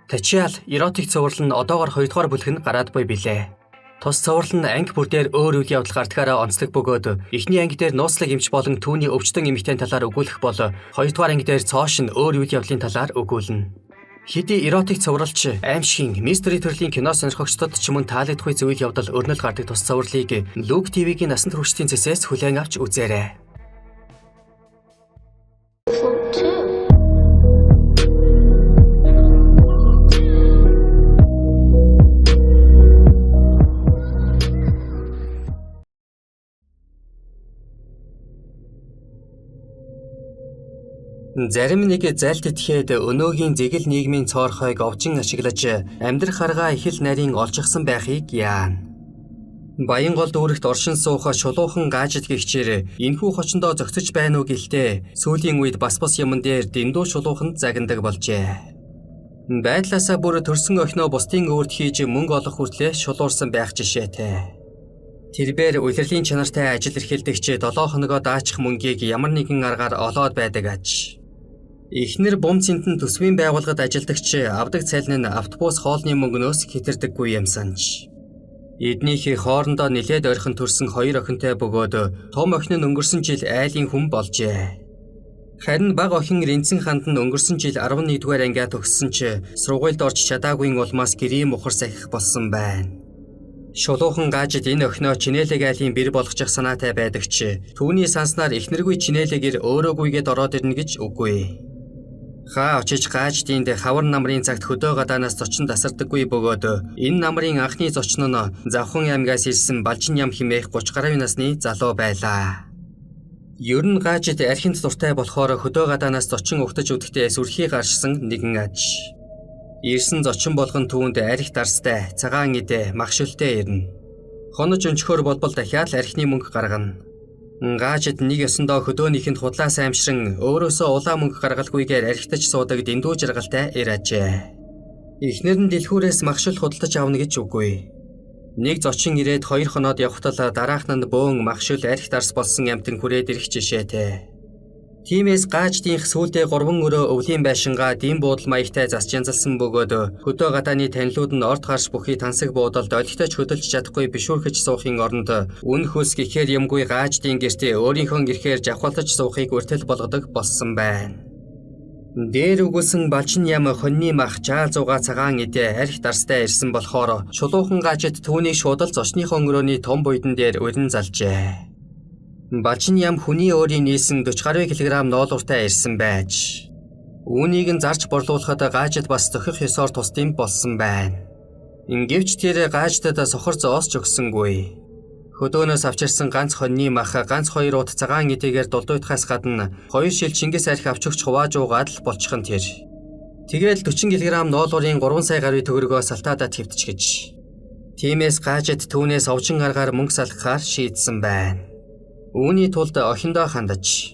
Тачиал эротик цуврал нь одоогор 2 дугаар бүлэг нь гараад буй билээ. Тус цуврал нь анги бүр дээр өөр үйл явдал гардгаараа онцлог бөгөөд эхний анги дээр нууцлаг эмч болон түүний өвчтөн эмэгтэйн талаар өгүүлэх бол 2 дугаар анги дээр цоош нь өөр үйл явдлын талаар өгүүлнэ. Хэдий эротик цувралч аймшгийн мистери төрлийн кино сонирхогчдод ч мөн таалагдахгүй зүйл явдал өрнөл гардаг тус цувралыг Look TV-гийн насан туршидын цэсээс хүлээн авч үзээрэй. Two. Зарим нэг залт итгэхэд өнөөгийн зэгэл нийгмийн цоорхойг овжин ашиглаж амьдрах аргаа их л нарийн олжчихсан байхыг яана. Баянгол дүүрэгт оршин суух шулуухан гаажид гихчээр энэхүү хочондоо зохицож байна уу гэлтэй сүүлийн үед бас бус юмн дээр дэндүү шулуухан загнадаг болжээ. Байдлаасаа бүр төрсөн охиноо бусдын өөрт хийж мөнгө олох хүртлээр шулуурсан байх жишээтэй. Тэрбээр улирлын чанартай ажил эрхэлдэгч 7 хоногоо даачих мөнгийг ямар нэгэн аргаар олоод байдаг аж. Эхнэр бум цэнтэн төсвийн байгууллагад ажилдагч авдаг цалин нь автобус хоолны мөнгнөөс хэтэрдэггүй юмсан ч. Эднийхээ хоорондоо нилээд ойрхон төрсэн хоёр охинтой бөгөөд том охин нь өнгөрсөн жил айлын хүн болжээ. Харин бага охин Рэнцэн ханд нь өнгөрсөн жил 11-р ангиа төгссөн ч сургуульд орж чадаагүй улмаас гэрийн мухар сахих болсон байна. Шулуухан гаажид энэ охиноо Чинэлэг айлын бэр болгочих санаатай байдаг ч түүний санснаар эхнэргүй Чинэлэгэр өөрөөгүйгээд ороод ирнэ гэж үгүй. Хаа очиж гааждынд хавар намрын цагт хөдөө гадаанаас зочин тасардаггүй бөгөөд энэ намрын анхны зочин нь Завхан аймгаас ирсэн Балжин ям хэмээх 30 гаруй насны залуу байлаа. Ер нь гаажид архинд дуртай болохоор хөдөө гадаанаас зочин угтаж үдэхдээ сүрхий гаршсан нэгэн аж. Ирсэн зочин болгон түүнд арх дарстай, цагаан идэ, махшилтэй ирнэ. Хонож өнчхөөр болбол дахиад л архины мөнгө гаргана. Гаажид нэг ёсондоо хөдөөнийхэнд худлаас аймшран өөрөөсөө улаан мөнгө гаргалгүйгээр архитаж суудаг дэндүү жаргалтай ир ажээ. Эхнэр нь дэлгүүрээс махшил худалдаж авна гэж үгүй. Нэг зочин ирээд 2 хоноод явхтал дараах нь бөөн махшил арх дарс болсон амтан хүрээд ирэх жишээтэй. Тиймээс гааждынх сүүлдээ 3 өрөө өвлийн байшингаа дим буудал маягтай засч янзалсан бөгөөд хөдөө гадааны танилуд нь орд гарч бүхий тансаг буудалд олигтой ч хөдөлж чадахгүй бишүүрхэж суухын оронд үн хөлс гэхээр юмгүй гааждын гэртээ өөрийнхөө гэрхээр жавхлаж суухыг үртэл болгодог болсон байна. Дээр өгүүлсэн балжин ям хоньны мах жаал зугаа цагаан идэ арх дарстай ирсэн болохоор шулуухан гаажид түүнийг шууд л зочныхоо өрөөний том буйдан дээр урин залжээ. Балжин ям хүний өөрийн нийлсэн 40 гаруй килограмм ноолууртай ирсэн байж. Үүнийг нь зарж борлуулахад гаажид бас зохих ёсоор тусдим болсон байна. Гэвч тэр гааждад сохор зоос ч өгсөнгүй. Хөдөөнөөс авчирсан ганц хоньны мах ганц хоёр ут цагаан эдийгээр дулдуйтахаас гадна хоёр шил Чингис арх авч өгч хувааж уугаад л болчих нь тэр. Тэгээл 40 кг ноолуурын 3 сая гаруй төгрөгөө салтаадад хэвтчихэж. Тиймээс гаажид түүнээс овжин аргаар мөнгө салгахаар шийдсэн байна. Үүний тулд охиндоо хандаж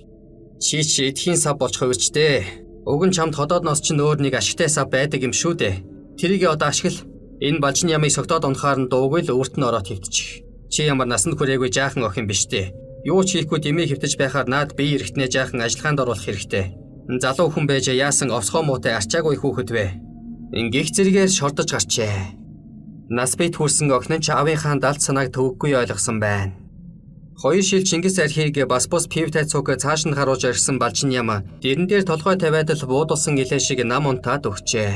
чи ч эдхийн сав болчих хувирч дээ. Уг нь чамд ходоодноос чинь өөр нэг ашигтай сав байдаг юм шүү дээ. Тэрийг одоо ашигла. Энэ балжин ямыг согтоод унахаар нь дуугүй л өөрт нь ороод хэвтчих. Чи ямар насанд хүрээгүй жаахан охин биш дээ. Юу ч хийхгүй дэмий хэвтэж байхаар наад бие эрэхтнээ жаахан ажиллагаанд оруулах хэрэгтэй. Залуу хүн байж яасан овсгоо муутай арчаагүй хүүхэд вэ? Ингэх зэрэгээр шордож гарчээ. Нас бит хүрсэн охин нь ч аавынхаа далд санааг төвөггүй ойлгосон байна. Хоёр шил Чингис архийг бас бус пивтай цуг цааш нь харуулж ирсэн балжин ям дэрэн дээр толгой тавиад л буудулсан илээ шиг нам унтаад өгчээ.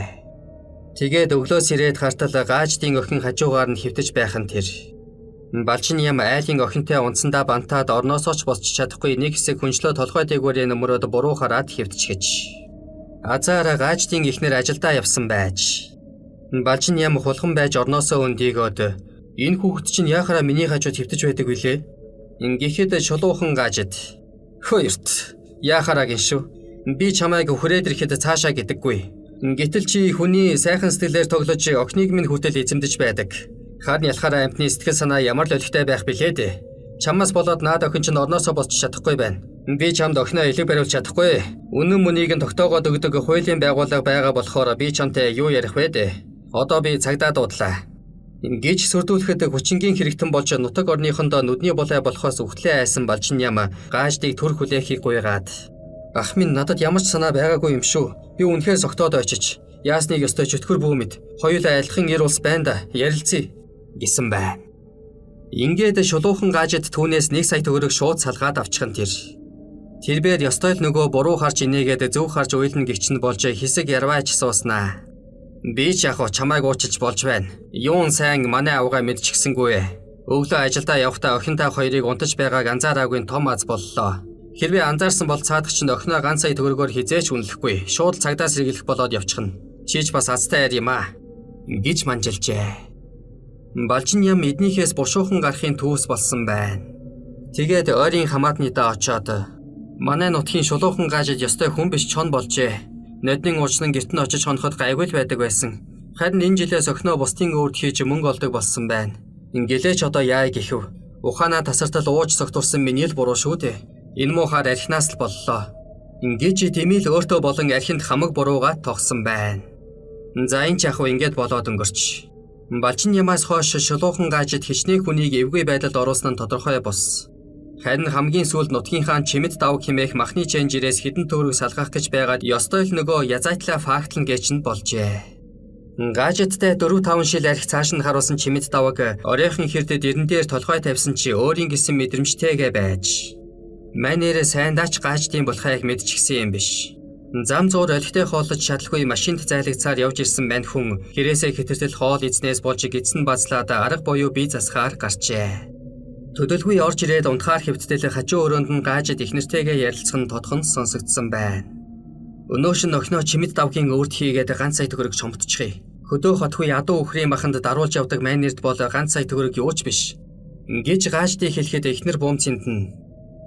Тэгээд өглөөс ирээд хартал гааждын охин хажуугаар нь хэвтэж байх нь тэр. Балжин ям айлын охинтой унтсандаа бантаад орноосоо ч босч чадахгүй нэг хэсэг хүнчлөө толгой дээгүүрээ нөмрөөд буруу хараад хэвтчихэж. Азаараа гааждын эхнэр ажилдаа явсан байж. Балжин ям хулган байж орноосоо өндийгөөд энэ хүүхэд чинь яхаараа миний хажууд хэвтэж байдаг вүлээ? Ингэхэд шулуухан гаажид. Хөөөрт. Яхаараа гин шүү. Би чамайг хүрээд ирэхэд цаашаа гэдэггүй. Гэтэл чи хүний сайхан сэтгэлээр тоглож охиныг минь хүртэл эзэмдэж байдаг. Харин ялахаараа амьтны сэтгэл санаа ямар л олигтой байх билээ дээ. Чамаас болоод наад охин чинь орноосоо босч чадахгүй байна. Би чамд охиноо элэг бариулж чадахгүй. Үнэн мөнийг нь тогтоогоод өгдөг хуулийн байгууллага байгаа болохоор би чамтай юу ярих вэ дээ. Одоо би цагдаа дуудлаа. Ингэж сүрдүүлэхэд хүчингийн хэрэгтэн болж нутаг орныхондоо нүдний булай болохоос үхтлээ айсан балжин ям гааждыг төр хүлээхийг гуйгаад. Ах минь надад ямар ч санаа байгаагүй юм шүү. Би үнэхээр согтоод очиж. Яасныг ёстой чөтгөр бүү мэд. Хоёулаа адилхан эр улс байна да. Ярилцъя гэсэн байна. Ингээд шулуухан Гаажид түүнээс 1 сая төгрөг шууд салгаад авчихсан тэр. Тэрбээр ёстой л нөгөө буруу харж инээгээд зөв харж уйлна гэгч нь болж хэсэг ярваач сууснаа. Би ч яг чамайг уучлж болж байна. Юун сайн манай авгаа мэдчихсэнгүй. Өглөө ажилдаа явахдаа охинтой хоёрыг унтаж байгааг анзаараагүй том аз боллоо. Хэрвээ анзаарсан бол цаадах чинь охиноо ганц сая төгрөгөөр хизээч үнэлэхгүй. Шууд цагдаа сэргийлэх болоод явчихна. Чийч бас азтай яар юм аа гэж манжилжээ. Балжин ям эднийхээс бушуухан гарахын төвс болсон байна. Тэгээд ойрын хамаатныдаа очоод манай нутгийн шулуухан Гаажид ёстой хүн биш чон болжээ. Ноднин уучлан гэрт нь очиж хоноход гайгүй л байдаг байсан. Харин энэ жилээс охиноо бусдын өвөрд хийж мөнгө олдог болсон байна. Ингэлээч одоо яа гэхэв. Ухаанаа тасартал ууж согтурсан миний л буруу шүү дээ. Энэ муухаар архинаас л боллоо. Ингэж дэмил өөртөө болон архинд хамаг буруугаа тогсон байна. За энэ ч яах вэ ингээд болоод өнгөрч. Балжин ямаас хойш шулуухан Гаажид хичнээн хүнийг эвгүй байдалд оруулсан нь тодорхой бус. Харин хамгийн сүүлд нутгийнхаа чимэд давг хэмээх махны чэнжирээс хэдэн төгрөг салгах гэж байгаад ёстой л нөгөө язайтлаа фактлан гэж нь болжээ. Гаажидтай 4-5 шил арх цааш нь харуулсан чимэд давг оройхон хэрдэд эрен дээр толгой тавьсан чи өөрийн гэсэн мэдрэмжтэйгээ байж. Манайрээ сайндаач Гааждын болохыг мэдчихсэн юм биш. Зам зуур олигтой хооллож чадалгүй машинд зайлагцаар явж ирсэн мань хүн хэрээсээ хэтэртэл хоол эзнээс болж гидсэн базлаад арга буюу бие засахаар гарчээ. Төдөлгүй орж ирээд унтахаар хэвттэл хажуу өрөөнд нь Гаажид их нэртэйгээ ярилцах нь тодхон сонсогдсон байна. Өнөөш нь охиноо чимэд давгийн өвөрт хийгээд ганц сая төгрөг чомтчихъя. Хөдөө хотгүй ядуу үхрийн маханд даруулж явдаг манерд бол ганц сая төгрөг юу ч биш. Гэж Гааждыг хэлэхэд эхнэр буумцэнд нь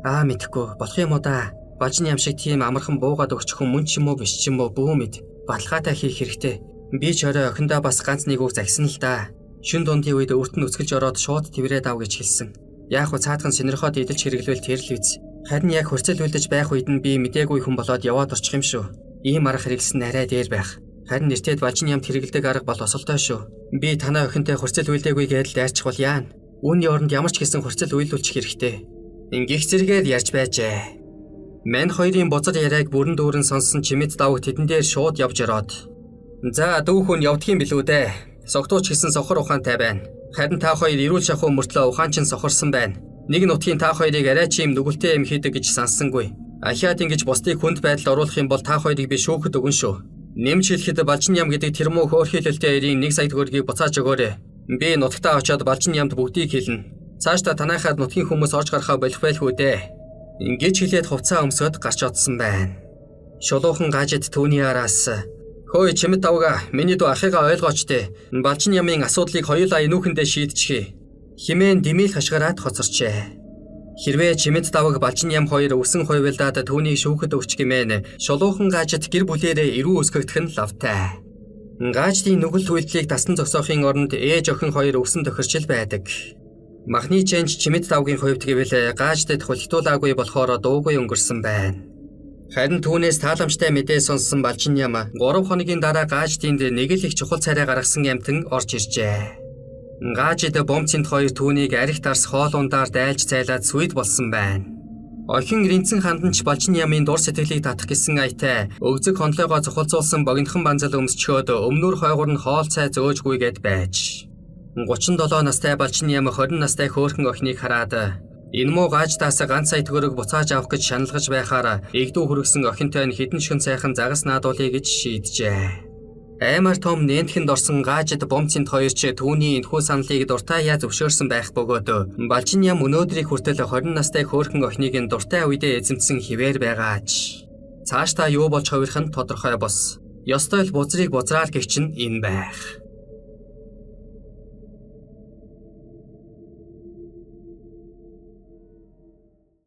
аа мэдхгүй болох юм уу да. Балжин ям шиг тийм амархан буугаад өгчих хүн мөн ч юм уу биш ч юм уу бүү мэд. Баталгаатай хийх хэрэгтэй. Би ч орой охиндоо бас ганц нэг үг загсан л да. Шүн дундын үед өөрт нь өцгөлж ороод шууд тэрврээд ав гэж хэлсэн. Яг хөө цаадхан сонирхоод идэлж хэрэглэвэл тэр л биз. Харин яг хөрцөл үлдэж байх үед нь би мдээгүй хүн болоод яваад орчих юм шүү. Ийм арга хэрэглэсэн арай дээр байх. Харин нэртэд балжин ямд хэрэглэдэг арга бол осолтой шүү. Би танай охинтой хөрцөл үлдээгүй гэдэл дайрчих бол яана. Үүний оронд ямар ч гэсэн хөрцөл үйлдүүлчих хэрэгтэй. Ингэх зэрэгээр ярьж байжээ. Мань хоёрын бузар яриаг бүрэн дүүрэн сонссон чимэд давг тэдэн дээр шууд явж ороод. За дүү хүн явдгийн билүү дээ. Согтууч гэсэн сохор ухаантай байна. Харин та хоёр эрүүл шахуу мөртлөө ухаан чинь сохорсон байна. Нэг нутгийн та хоёрыг арай ч юм нүгэлтэй юм хийдэг гэж санссангүй. Ахиад ингэж бусдыг хүнд байдалд оруулах юм бол та хоёрыг би шүүхэд өгнө шүү. Нэмж хэлэхэд балжин ям гэдэг тэр муу хөөрхийлөлтэй эрийн 1 сая төгрөгийг буцааж өгөөрэй. Би нутагтаа очиод балжин ямд бүгдийг хэлнэ. Цаашдаа танайхаар нутгийн хүмүүс орж гарахаа болох байлгүй дээ. Ингэж хэлээд хувцаа өмсөд гарч одсон байна. Шулуухан Гаажид түүний араас хөөе чимэд давга миний дүү ахыгаа ойлгооч дээ. Балжин ямын асуудлыг хоёулаа энүүхэндээ шийдчихье. Химээн дэмийл хашгираад хоцорчээ. Хэрвээ чимэд давг балжин ям хоёр өсөн хувилдаад түүнийг шүүхэд өгч гимэн шулуухан Гаажид гэр бүлээрээ эрүү өсгөгдөх нь лавтай. Гааждын нүгэл үйлдлийг тасдан зогсоохын оронд ээж охин хоёр өсөн тохирчл байдаг. Махны чэнж чимэд давгийн хувьд гэвэл Гааждад хулигтуулаагүй болохоор дуугүй өнгөрсөн байна. Харин түүнээс тааламжтай мэдээ сонссон балжин ям 3 хоногийн дараа Гааждынд нэг л их чухал царай гаргасан амтан орж иржээ. Гаажид бомцэнд хоёр түүнийг арх дарс хоол ундаар дайлж зайлаад сүйд болсон байна. Охин ринцэн хандан ч балжин ямын дур сэтгэлийг татах гэсэн аятай өгзөг хонлойгоо цохолзуулсан богинохон банзал өмсчхөөд өмнөр хойгоор нь хоол цай зөөжгүйгээд байж. 37 настай балжин ям 20 настай хөөрхөн охиныг хараад энэ муу Гааждаас ганц сая төгрөг буцааж авах гэж шаналгаж байхаар эгдүү хүргэсэн охинтой нь хэдэн шөн сайхан загас наадуулъя гэж шийджээ. Аймар том нэнтгэнд орсон Гаажид бомцэнд хоёр ч түүний энэхүү саналыг дуртай яа зөвшөөрсөн байх бөгөөд балжин ям өнөөдрийг хүртэл 20 настай хөөрхөн охиныг нь дуртай үедээ эзэмдсэн хിവэр байгаач. Цаашдаа юу болж хувирах нь тодорхой бос. Ёстой л бузрыг бузраар гэх чинь энэ байх.